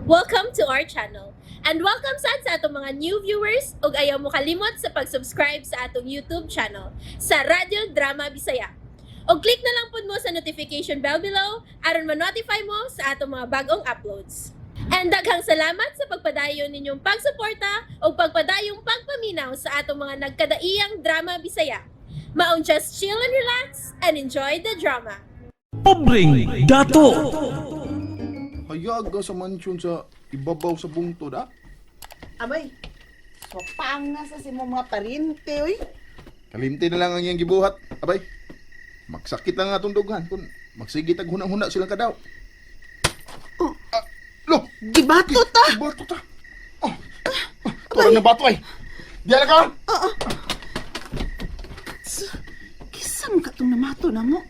Welcome to our channel. And welcome sad sa atong mga new viewers ug ayaw mo kalimot sa pag-subscribe sa atong YouTube channel sa Radyo Drama Bisaya. Og click na lang pud mo sa notification bell below aron ma-notify mo sa atong mga bagong uploads. And daghang salamat sa pagpadayon ninyong pagsuporta ug pagpadayong pagpaminaw sa atong mga nagkadaiyang drama Bisaya. Maong just chill and relax and enjoy the drama. Pobreng Dato. Hayag ka sa mansyon sa ibabaw sa bungtod, ah. Abay, swapanga sa si mo mga parente, oy. Kalimti na lang ang iyang gibuhat, abay. Magsakit lang atong dughan kung magsige tag hunang-huna silang kadaw. Oh. Ah, lo, Gibato ta! bato ta. Oh. Ah, tuwan na bato ay. Diyan ka. Kisam ka tong namato na mo.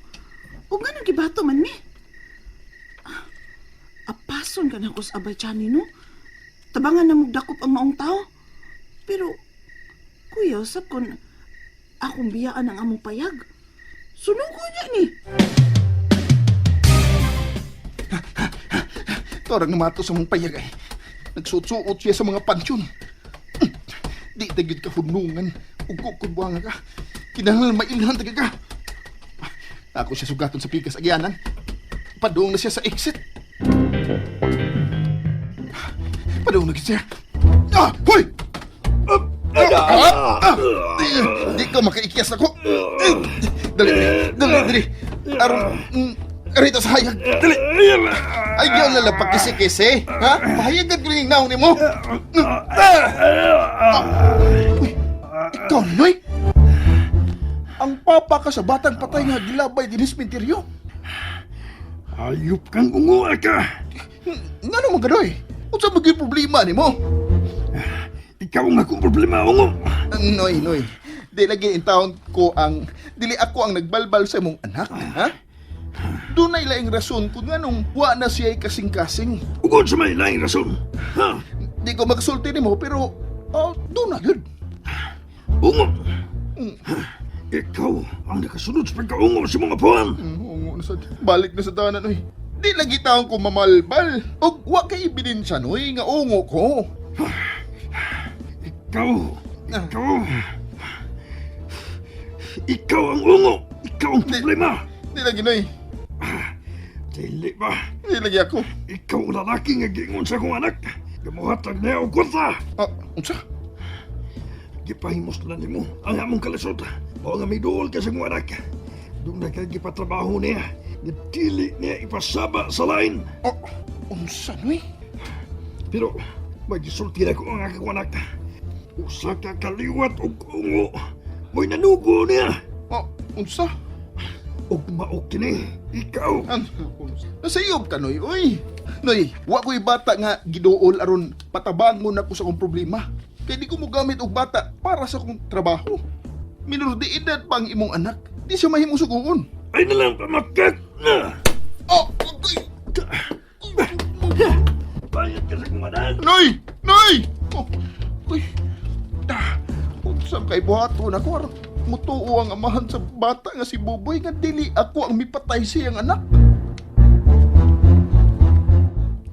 O nga nang gibato man mi. Ah, apason ka na ko sa abay chani, no? Tabangan na mugdakop ang maong tao. Pero, kuya, sab kon akong biyaan ang among payag. Sunugo niya ni. Tuwan na mato sa mong payag ay. Nagsuot-suot siya sa mga pansyon. Di tagid ka hunungan ug kukudbuanga ka. Kinahanglan mailhan tagid ka. Ako siya sugaton sa pikas agyanan. Padung na siya sa exit. Padung na gid siya. Ah, hoy! Ah, ah, ah, di, di ka makaikyas ako. Eh, dali, dali, dali. Aron, arita sa hayag. Dali. Ayaw na lang pagkisi-kisi. Ha? Pahayagan ko rin yung naong ni mo. Ah! Uy, ikaw, Noy? Ang papa ka sa batang patay nga gilabay din sementeryo. Ayop kang ungo ka. Nga naman ganoy? Unsa maging problema ni mo? Ikaw ang akong problema, ungo. Noy, Noy. Di lagi in taon ko ang dili ako ang nagbalbal sa imong anak, ha? Doon ay laing rason kung anong wa na siya kasing-kasing. Ugod sa may laing rason. Ha? Di ko magsulti nimo pero oh, doon na yun. Ungo. Ikaw ang nakasunod sa pagkaungo sa mga puwan. Oo na sad. Balik na sa tanan, oy. Di lagi taon ko mamalbal. Og wa kay ebidensya, noy, nga ungo ko. Ikaw. Ikaw. Ikaw ang ungo. Ikaw ang problema. Di lagi, noy. Dili ba? Di lagi ako. Ikaw ang lalaki nga giingon sa akong anak. Gamuhatag niya og kwarta. Ah, unsa? Gipahimos na nimo ang among kalisod. Mao nga may duol ka sa akong anak. Doon na kay gipatrabaho niya. Nga dili niya ipasaba sa lain. Oh, unsa, noy? Pero magisulti na ko ang akong anak. Usa ka kaliwat og ungo. Mo'y nanugo niya. Oh, unsa? Og mao kini ikaw. Ano? Nasa iyob ka, Noy. Uy! Noy, wa ko'y bata nga giduol aron patabangon ako sa akong problema. Kay di ko mo gamit og bata para sa akong trabaho. Minor de edad pa ang imong anak. Di siya mahimong suguon. Ay na lang pamakak na. Oh, okay. Bayad ka sa akong anak. Noy! Noy! Oh, uy. Ah, unsang kay buhaton ako aron mutuo ang amahan sa bata nga si Buboy nga dili ako ang mipatay siyang anak.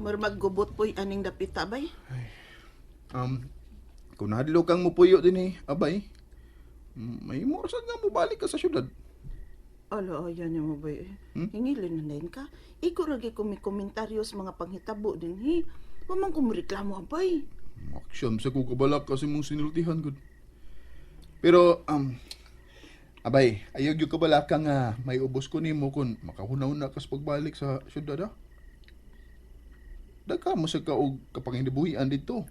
Murmag gubot po'y aning dapita, bay. Kung nahadlo kang mupuyo din eh, abay, may sad nga mobalik ka sa syudad. Ala, ayan mo ba? Hmm? Hingilin na din ka. Iko ragi ko may komentaryo sa mga panghitabo din, hi. Wa man ko reklamo, abay. Aksyon sa kukabalak kasi mong sinultihan gud. Pero, abay, ayaw yung kabalaka nga may ubos ko nimo kung makahunaw na kas pagbalik sa syudad, ah. Dagka mo sa kaog kapanginibuhian dito.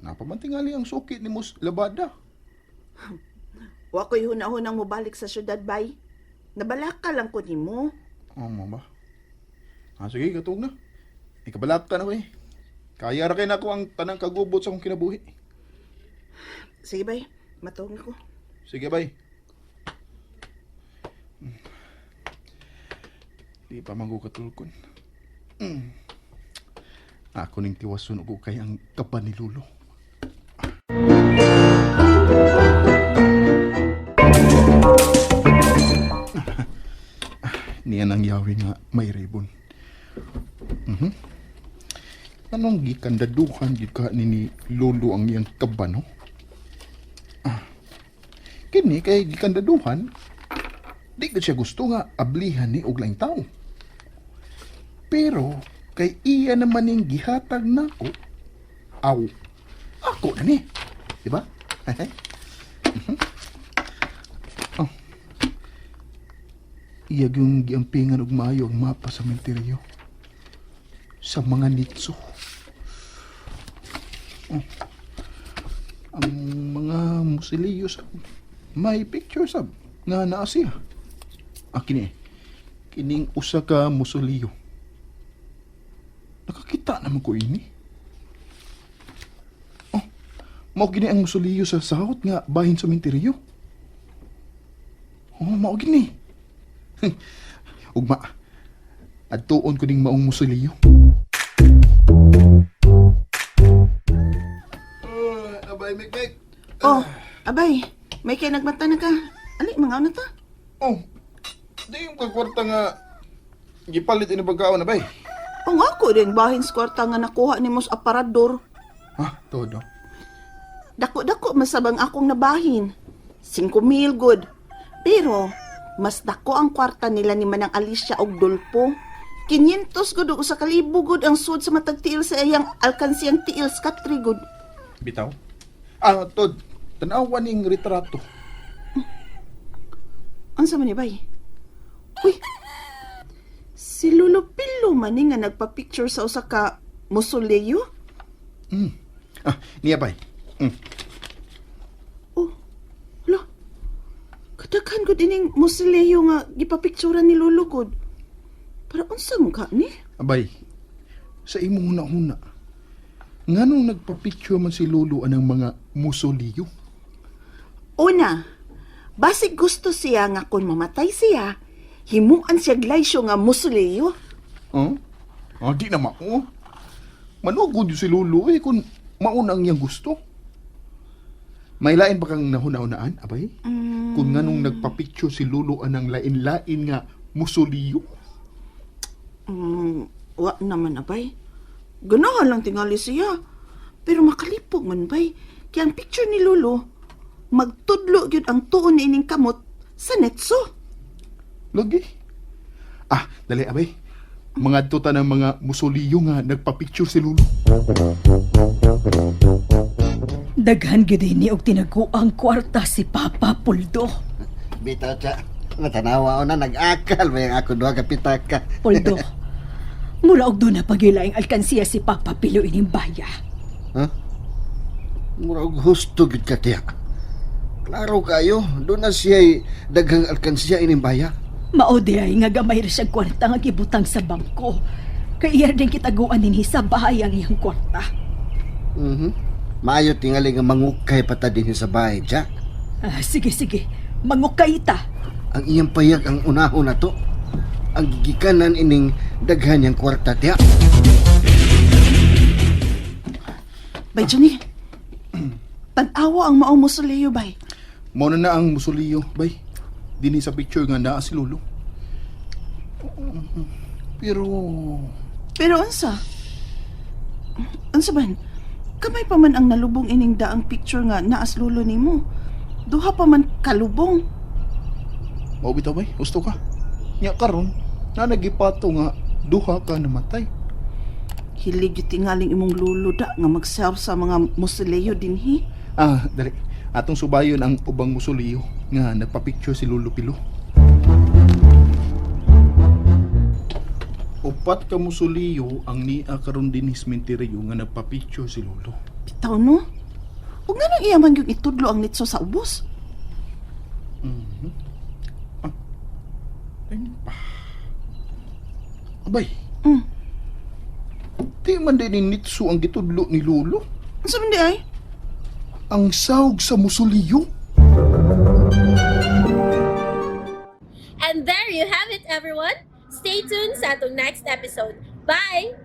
Napamantingali ang sukit ni Mos Labada. Wa ko'y hunahunang mobalik sa syudad, bay. Nabalaka lang ko nimo. Oh, mo ba? Ah, sige, katog na. Ikabalak ka na ko eh. Kaya ra kay nako ang tanang kagubot sa akong kinabuhi. Sige, bay. Matuog na ko. Sige, bay. Di pa man ko katulkon. Ako ning tiwason og kay ang kapa ni Lulo. Niyan ang yawi nga may ribbon. Anong gikandaduhan gid ka ni Lolo ang iyang kaban, no? Ah. Kini kay gikandaduhan, di gid siya gusto nga ablihan ni og laing tao. Pero kay iya naman ning gihatag nako, aw, ako na ni. Di ba? Mhm. Oh. Iya yung giampingan og maayo ang mapa sa menteryo sa mga nitso. Oh. Ang mga musiliyo sa may picture sab nga naa siya. Ah, kini. Kining usa ka musuliyo. Nakakita naman ko ini. Oh, mao gini ang musuliyo sa south nga bahin sa menteryo. Oh, mao gini. Ugma. Adtuon ko ning maong musuliyo. Abay, Mikmik. Oh, abay, may kay nagmata na ka. Ali, mga na ta. Oh, di yung kagkwarta nga gipalit ini pagkaon na bay. Ang ako din, bahin sa kwarta nga nakuha ni mo sa aparador. Ha, todo. Dako-dako masabang akong nabahin. 5,000 good. Pero, mas dako ang kwarta nila ni Manang Alicia og Dolpo. 500 gud og usa ka libo gud ang sud sa matag tiil sa iyang alkansiyang tiil sa katri gud. Bitaw? Ah, tod. Tanawa ning retrato. Unsa man ni bay? Uy. Si Lolo Pilo man ni nga nagpa-picture sa usa ka mausoleo. Ah, niya bay. Oh, hala. Kadaghan gud ining mausoleo nga gipapicturan ni Lolo gud. Para unsa man ka ni? Abay, sa imong huna-huna, nganong nagpa-picture man si Lolo anang mga musuliyo? Una, basig gusto siya nga kung mamatay siya, himuan siya glaysyo nga mausoleo. Huh? Ah, di na mao. Manugod yun si Lolo eh kung mauna ang iyang gusto. May lain ba kang nahuna-hunaan, abay? Kung nganong nagpa-picture si Lolo anang lain-lain nga musuliyo? Wa naman abay. Ganahan lang tingali siya. Pero makalipog man bay. Kaya ang picture ni Lolo, magtudlo gyud ang tuon ni ining kamot sa netso. Lagi. Ah, dali abay. Mga tuta ng mga musuliyo nga nagpa-picture si Lolo. Daghan gyud ni og tinaguang kwarta si Papa Puldo. Bitaw siya. Natanawa o na, nag-akal ba yung ako duha ka pitaka. Puldo. Mura og doon na pagilaing alkansiya si Papa Pilo ining baya. Ha? Mura og husto gyud ka tiya. Klaro kayo, doon na siya'y daghang alkansiya ining baya. Mao di ay nga gamay ra siyang kwarta nga gibutang sa bangko. Kay iya din kitaguan dinhi sa bahay ang iyang kwarta. Maayo tingali nga mangukay pa ta dinhi sa bahay, tiya. Ah, sige sige, mangukay ta. Ang iyang payag ang unahon na to. Ang gigikanan ining daghan niyang kwarta, tiya. Bay, Johnny. Tan-awa ang maong mausoleo, bay. Mao na na ang musuliyo, bay. Dinhi sa picture nga naa si Lolo. Pero Pero unsa? Unsa man? Kamay pa man ang nalubong ining daang picture nga naas lolo nimo. Duha pa man kalubong. mao bitaw bay, gusto ka. Nya karon na nagipato nga duha ka namatay. Hilig yung tingaling imong lolo da nga mag-serve sa mga mausoleo dinhi. Ah, dali. Atong subayon ang ubang musuliyo nga nagpa-picture si Lolo Pilo. Upat ka musuliyo ang nia karon dinhi sa sementeryo nga nagpa-picture si Lolo. Bitaw no? Ug nganong iya man yung itudlo ang nitso sa ubos? Ayun pa. Abay. Mm. Di man din ni Nitsu ang gitudlo ni Lolo. Unsa man di ay? Ang sawg sa musuliyo. And there you have it, everyone. Stay tuned sa atong next episode. Bye!